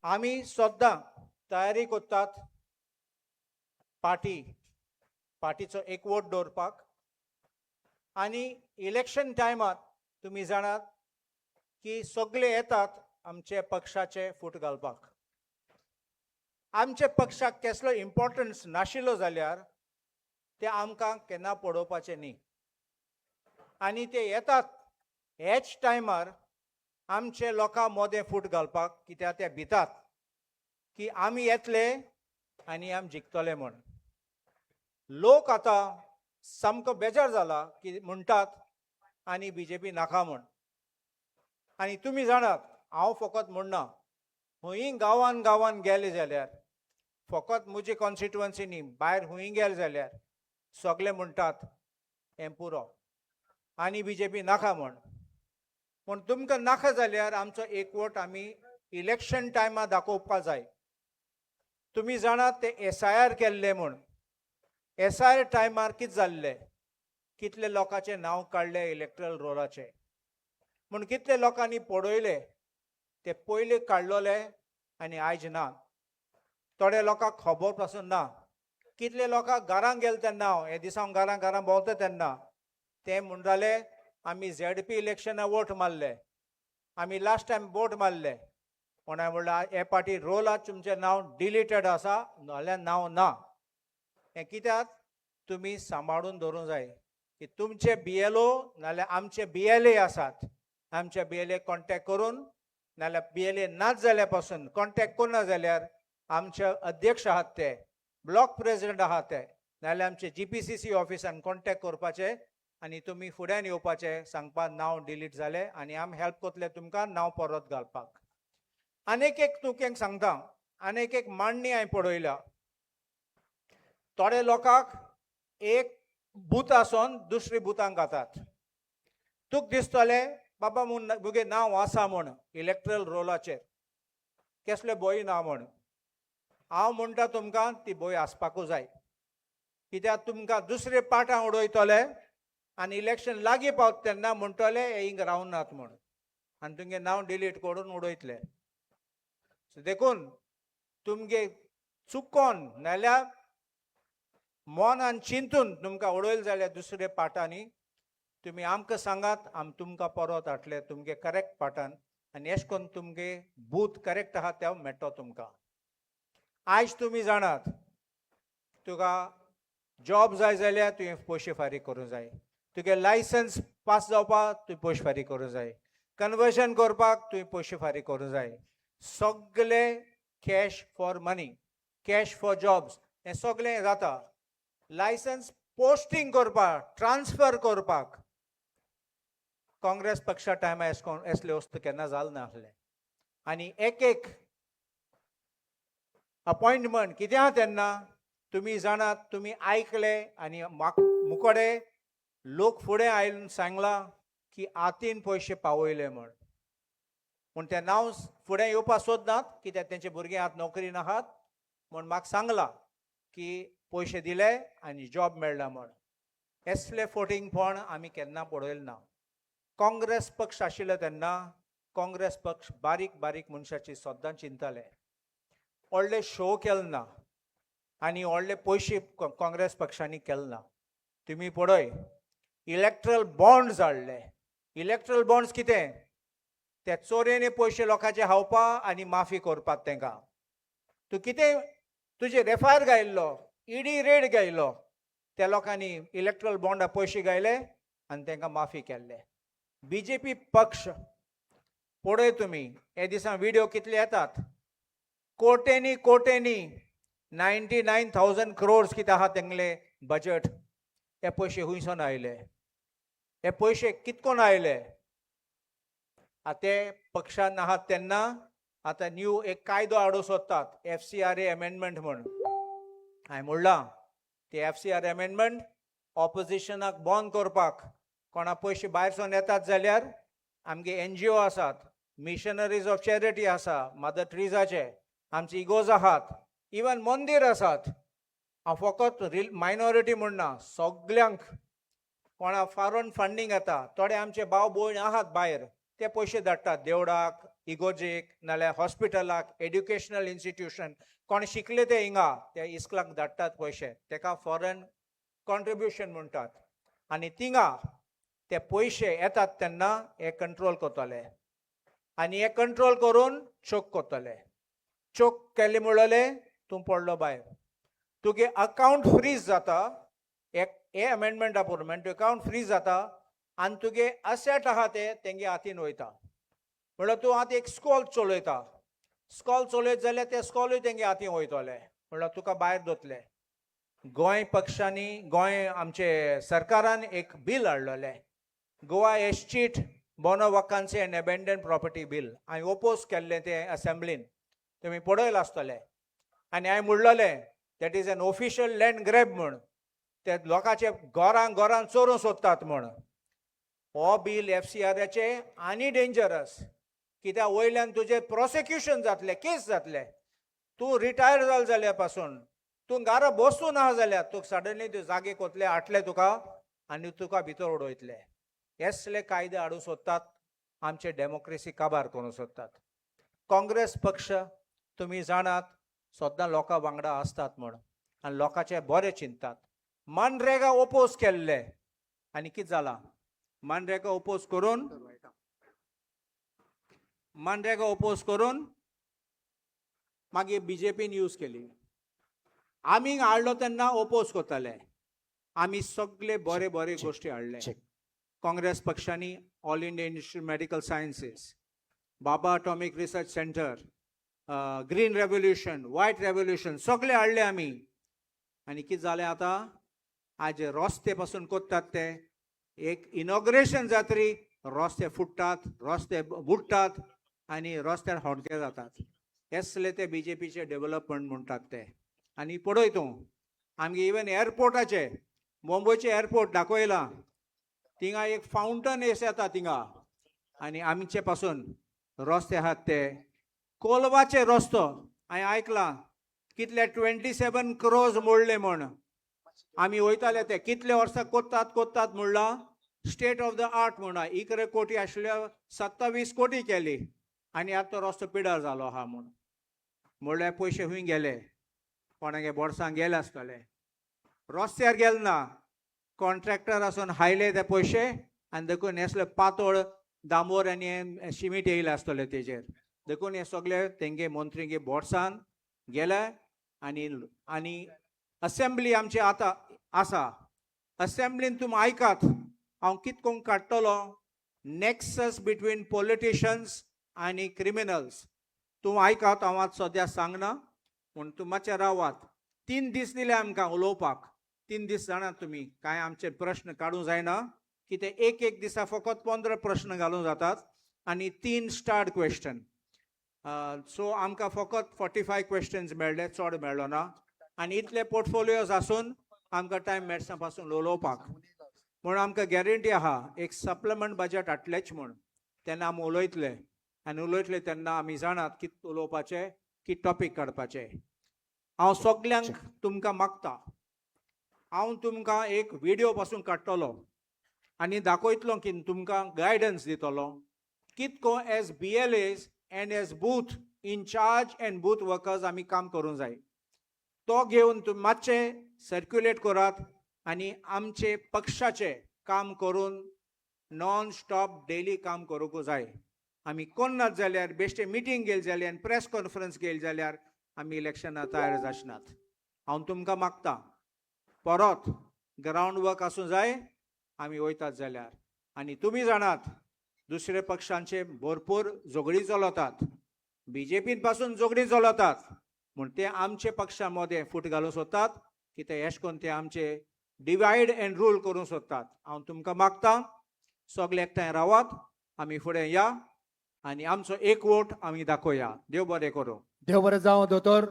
आमी सद्दां तयारी करतात पार्टीचो एकवट दवरपाक. आनी इलेक्शन टायमार तुमी जाणात की सगळे येतात आमचे पक्षाचे फूट घालपाक. आमच्या पक्षाक केसलो इम्पॉर्टन्स नाशिल्लो जाल्यार ते आमकां केन्ना पळोवपाचे न्ही. आनी ते येतात हेच टायमार आमचे लोकां मोदें फूट घालपाक, कित्याक ते भितात की आमी येतले आनी आमी जिखतले म्हूण. लोक आतां सामको बेजार जाला की म्हणटात आनी बीजेपी नाका म्हूण. आनी तुमी जाणात, हांव फकत म्हणना, खंयी गांवान गांवान गेले जाल्यार, फकत म्हजी कॉन्स्टिट्युवन्सी न्ही, भायर खंयी गेले जाल्यार सगळे म्हणटात हें पुरो आनी बीजेपी नाका म्हूण. पूण तुमकां नाका जाल्यार आमचो एकवट आमी इलेक्शन टायमार दाखोवपा जाय. तुमी जाणात ते एसआयआर केल्ले म्हूण. एसआयआर टायमार कितें जाल्लें? कितले लोकांचें नांव काडलें इलेक्ट्रल रोलाचें म्हूण, कितले लोकांनी पडयले ते पयले काडलोले आनी आयज ना. थोड्या लोकांक खबर पासून ना. कितले लोकांक घरांक गेले तेन्ना, हांव हे दिसा हांव घरां घरां भोंवता तेन्ना ते म्हणटाले आमी झेडपी इलेक्शनाक वोट मारले, आमी लास्ट टायम वोट मारले. कोणा म्हणल्यार हे पाटी रोलात तुमचें नांव डिलिटेड आसा नाल्यार नांव ना. हें कित्याक तुमी सांबाळून दवरूंक जाय की तुमचे बीएलओ नाल्यार आमचे बीएलए आसात, आमचे बीएलए कॉन्टेक्ट करून, नाल्यार बीएलए नाच जाल्यार पासून कॉन्टेक्ट करना जाल्यार आमचे अध्यक्ष आहात ते, ब्लॉक प्रेसिडेंट आहात ते, नाल्यार आमचे जीपीसीसी ऑफिसान कॉन्टेक्ट करपाचे आनी तुमी फुड्यान येवपाचे, सांगपाक नांव डिलीट जालें आनी आमी हेल्प करतले तुमकां नांव परत घालपाक. आनीक एक तुकेंक सांगता, आनीक एक मांडणी हांवें पळयल्या. थोडे लोकांक एक बूथ आसून दुसरी बुथांक घातात. तुका दिसतलें बाबा म्हूण मुगे नांव आसा म्हूण इलेक्ट्रल रोलाचेर, केसले बोय ना म्हूण. हांव म्हणटा तुमकां ती बोय आसपाकूच जाय, कित्याक तुमकां दुसरे पाटां उडयतले आनी इलेक्शन लागीं पावता तेन्ना म्हणटले हे हिंग रावनात म्हूण आनी तुमगे नांव डिलीट करून उडयतले. सो देखून तुमगे चुकोन नाल्यार मनान चिंतून तुमकां उडयले जाल्यार दुसरे पाटांनी तुमी आमकां सांगात, आमी तुमकां परत हाडले तुमगे करेक्ट पाटान आनी एश करून तुमगे बूथ करेक्ट आहा ते मेळटलो तुमकां. आयज तुमी जाणात, तुका जॉब जाय जाल्यार तुवें पयशे फारीक करूंक जाय, तुगे लायसन्स पास जावपाक तुवें पयशे फारीक करूंक जाय, कन्वर्जन करपाक तुवें पयशे फारीक करूंक जाय. सगळे cash for money, cash for jobs हें सगळें जाता. लायसन्स पोस्टींग करपाक, ट्रान्सफर करपाक काँग्रेस पक्षा टायमार एस कोण एसले वस्तू केन्ना जाल नासलें. आनी एक एक अपॉयंटमेंट कितें आहा तेन्ना तुमी जाणात, तुमी आयकले आनी म्हाक मुकोडे लोक फुडें आयन सांगलां की आतीन पयशे पावयले म्हण. पूण ते नांव फुडें येवपाक सोदनात, कित्याक तेंचे भुरगीं आतां नोकरी नाहात म्हूण. म्हाका सांगलां की पयशे दिले आनी जॉब मेळ्ळा म्हण. एसले फोटिंगपण आमी केन्ना पळयलें ना. काँग्रेस पक्ष आशिल्लो तेन्ना काँग्रेस पक्ष बारीक बारीक मनशाची सद्दां चिंताले. व्हडले शो केले ना आनी व्हडले पयशे काँग्रेस पक्षांनी केले ना. तुमी पळय, इलेक्ट्रल बॉन्ड्स हाडले. इलेक्ट्रल बॉन्ड्स कितें? ते चोरयेनी पयशे लोकांचे खावपा आनी माफी करपाक तेंकां. तूं कितें तुजेर एफआयआर घायल्लो, इडी रेड घायलो, त्या लोकांनी इलेक्ट्रल बॉन्डा पयशे घायले आनी तेंकां माफी केल्ले. बीजेपी पक्ष पळय तुमी, हे दिसा व्हिडिओ कितले येतात, कोट्यांनी कोट्यांनी, 99,000 क्रोर्स कितें आहा तेंगले बजट. हे पयशे खुंयसोन आयले? हे पयशे कितकोन आयले? आतां ते पक्षान आहात तेन्ना आतां न्यू एक कायदो हाडूंक सोदतात, एफसीआरए अमेंडमेंट म्हण. हांवें म्हणलां ते एफसीआर अमेंडमेंट ऑपोजिशनाक बंद करपाक. कोणा पयशे भायरसून येतात जाल्यार आमगे एनजीओ आसात, मिशनरीज ऑफ चॅरिटी आसा, मदर ट्रिजाचे आमचे इगोर्ज आहात, इवन मंदीर आसात. हांव फकत रिल मायनॉरिटी म्हणना, सगल्यांक कोणा फॉरन फंडींग येता. थोडे आमचे भाव भयण आहात भायर, ते पयशे धाडटात देवळाक. इगोर्जेक नाल्यार हॉस्पिटलाक, एड्युकेशनल इन्स्टिट्यूशन, कोण शिकले ते हिंगा ते इस्कलाक धाडटात पयशे, तेका फॉरेन कॉन्ट्रिब्युशन म्हणटात. आनी थिंगा ते पयशे येतात तेन्ना हे कंट्रोल करतले आनी हे कंट्रोल करून चोक करतले. चोक केले म्हणले तूं पडलो भायर, तुगे अकावंट फ्रीज जाता. एक हे अमेंडमेंटा प्रमाणे अकावंट फ्रीज जाता आनी तुगे असेट आहा ते तेंगे हातीन वयता. म्हणल्यार तूं आतां एक स्कॉल चलयता, स्कॉल चलयत जाल्यार ते स्कॉलूय तेंगे हातीन वयतले, म्हणल्यार तुका भायर दवरतले. गोंय पक्षांनी, गोंय आमचे सरकारान एक बील हाडलेलें, Goa Escheat Bona Vacantia and Abandoned Property Bill. हांवें ओपोज केल्लें तें असेंब्लीन, तुमी पळयलां आसतलें. आनी हांवें म्हणलेलें that is an official land grab म्हूण, ते लोकांचे घरां घरां चोरूंक सोदतात म्हूण. हो बील एफसीआराचे आनी डेंजरस, कित्याक वयल्यान तुजें प्रोसिक्युशन जातलें, केस जातलें. तूं रिटायर जाल जाल्यार पासून, तूं घरा बसून आहा जाल्यार तुका सडनली तूं जागे कोतले हाडले तुका आनी तुका भितर उडयतले. असले कायदे हाडूंक सोदतात, आमचे डेमोक्रेसी काबार करूंक सोदतात. काँग्रेस पक्ष तुमी जाणात सद्दां लोकां वांगडा आसतात म्हूण आनी लोकांचे बरें चिंततात. मनरेगा ओपोज केल्ले आनी कितें जालां? मनरेगा ओपोज करून, मनरेगा ओपोज करून मागीर बीजेपीन यूज केली. आमी हाडलो तेन्ना ओपोज करताले. आमी सगळे बरे बरे गोश्टी हाडले. काँग्रेस पक्षांनी All India Institute Medical Sciences, Bhabha Atomic Research Centre, Green Revolution, White Revolution सगळे हाडले आमी. आनी कितें जालें आतां? आज रस्ते पासून कोत्तात ते, एक इनॉग्रेशन जातरी रस्ते फुट्टात, रस्ते बुडटात आनी रस्त्यार होडके जातात. असले ते बीजेपीचे डेव्हलपमेंट म्हणटात ते. आनी पळय तूं, आमगे इवन एअरपोर्टाचे, मुंबयचे एअरपोर्ट दाखयलां, थिंगा एक फावंटन एस येता थिंगा. आनी आमचे पासून रस्ते आहात ते कोलवाचे रस्तो हांवें आयकलां कितले 27 क्रोर्स मोडले म्हण. आमी वयताले ते कितले वर्सां कोत्तात कोत्तात म्हणलां, स्टेट ऑफ the art म्हणा, 11 कोटी आशिल्ल्या 27 कोटी केली आनी आतां तो रस्तो पिडार जालो आहा म्हूण. म्हणल्यार पयशे खंय गेले? कोणागे बोर्सां गेले आसतले, रस्त्यार गेले ना. कॉन्ट्रॅक्टर आसून हायले ते पयशे आनी देखून हेसले पातळ डांबर आनी हे शिमीट येयले आसतले तेजेर. देखून हे सगळे तेंगे मंत्रीगे बोर्सान गेले. आनी आनी असेंब्ली आमची आतां आसा, असेंब्लीन तुमी आयकात हांव कित करून काडटलो नॅक्सस बिटवीन पॉलिटिशन्स आनी क्रिमिनल्स. तूं आयकात, हांव आतां सद्या सांगना पूण तूं मातशें रावात. 3 दीस दिले आमकां उलोवपाक, 3 दीस जाणात तुमी कांय आमचे प्रश्न काडूंक जायना, कितें एक एक दिसा फकत 15 प्रश्न घालूंक जातात आनी 3 स्टार्ड क्वेश्चन. सो आमकां फकत 45 क्वेश्चन्स मेळ्ळे, चड मेळ्ळो ना. आनी इतले पोर्टफोलियोज आसून आमकां टायम मेळना पासून उलोवपाक. म्हणून आमकां गॅरंटी आहा एक सप्लिमेंट बजट हाडलेच म्हूण, तेन्ना आमी उलयतले. आनी उलयतले तेन्ना आमी जाणात कितें उलोवपाचें, कितें टॉपीक काडपाचें. हांव सगल्यांक तुमकां मागता, हांव तुमकां एक विडियो पासून काडटलो आनी दाखयतलो की तुमकां गायडन्स दितलो कितको as BLAs and as booth in-charge and booth workers आमी काम करूंक जाय. तो घेवन तुमी मातशें सर्क्युलेट करात आनी आमचे पक्षाचें काम करून नॉन स्टॉप डेली काम करूंक जाय. आमी कोन्नात जाल्यार, बेश्टे मिटींग गेली जाल्यार आनी प्रेस कॉन्फरन्स गेली जाल्यार आमी इलेक्शना तयार जाचनात. हांव तुमकां मागता, परत ग्रावंड वर्क आसूं जाय आमी वयतात जाल्यार. आनी तुमी जाणात दुसरे पक्षांचे भरपूर झगडीं चलतात, बीजेपीन पासून झगडीं चलतात, म्हूण ते आमचे पक्षा मदें फूट घालूंक सोदतात की ते एश कोन्न ते आमचे डिवायड एंड रूल करूंक सोदतात. हांव तुमकां मागता, सगळे एकठांय रावात, आमी फुडें या आनी आमचो एक वोट आमी दाखोवया. देव बरें करूं. देव बरें जावं दोतोर.